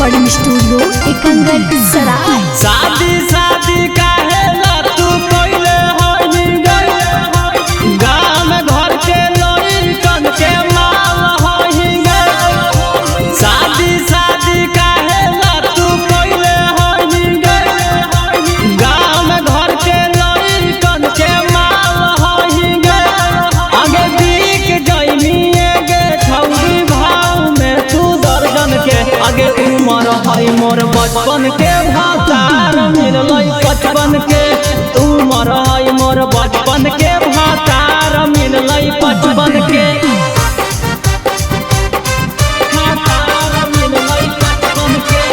Recording studio एकंगल सराय। शादी शादी काहे ला तू कइले हई गे, गाम घर के लइकन के माल हई गे। शादी शादी काहे ला तू कइले हई गे, गाम घर के लइकन के माल हई गे। आगे बिक जइनी गे छौरी भाव में तू दर्जन के, आगे उमर हई मोर बचपन के भातार मिललै बचपन के। उमर हई मोर बचपन के भातार मिललै बचपन के। भातार मिललै बचपन के।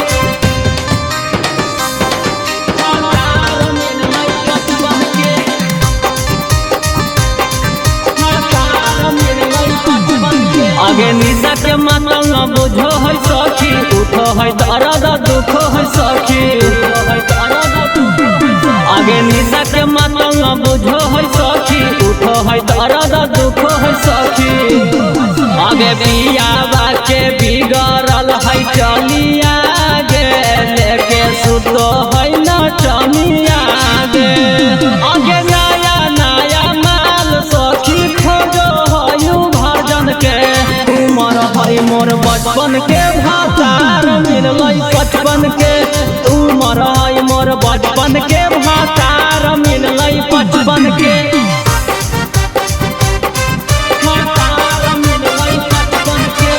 भातार मिललै बचपन के। भातार मिललै बचपन के। आगे निशा के मातल न बुझो है सखी, उठो है दर्द दुख है सखी। आगे निशा के मातल न बुझो है सखी, उठो है दर्द दुख है सखी। आगे बियावा के बिगड़ल है चलिया गे, लेके सुतो है न चनिया गे। आगे नया नया माल सखी खोजो है भजन के, उमर है मोर बचपन के भातार मिललै बचपन के। उमर है मोर बचपन के भातार मिललै बचपन के। भातार मिललै बचपन के।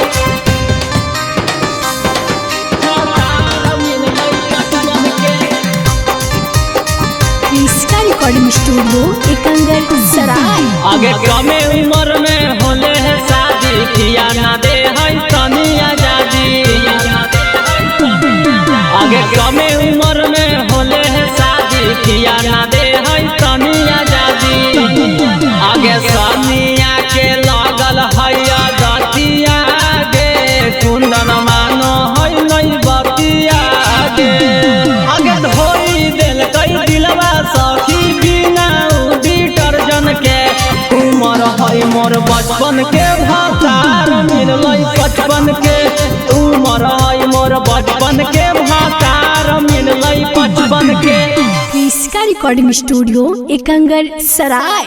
भातार मिललै बचपन के। इसका रिकॉर्डिंग स्टूडियो एकंगल सराय। आगे कमे उम्र में होले है शादी, किया ना दे है तनी आजादी। आगे कमे उम्र में होले है शादी, किया ना दे है तनी आजादी। आगे सनिया के लगल है दतिया गे, कुंदन मानो है नहीं बतिया गे। आगे धोई देलकै दिलवा सखी बिना डिटर्जन के, उमर है मोर बचपन के भातार मिललै बचपन के। उमर है मोर बचपन के भातार मिललै बचपन के। इसका रिकॉर्डिंग स्टूडियो एकंगल सराय।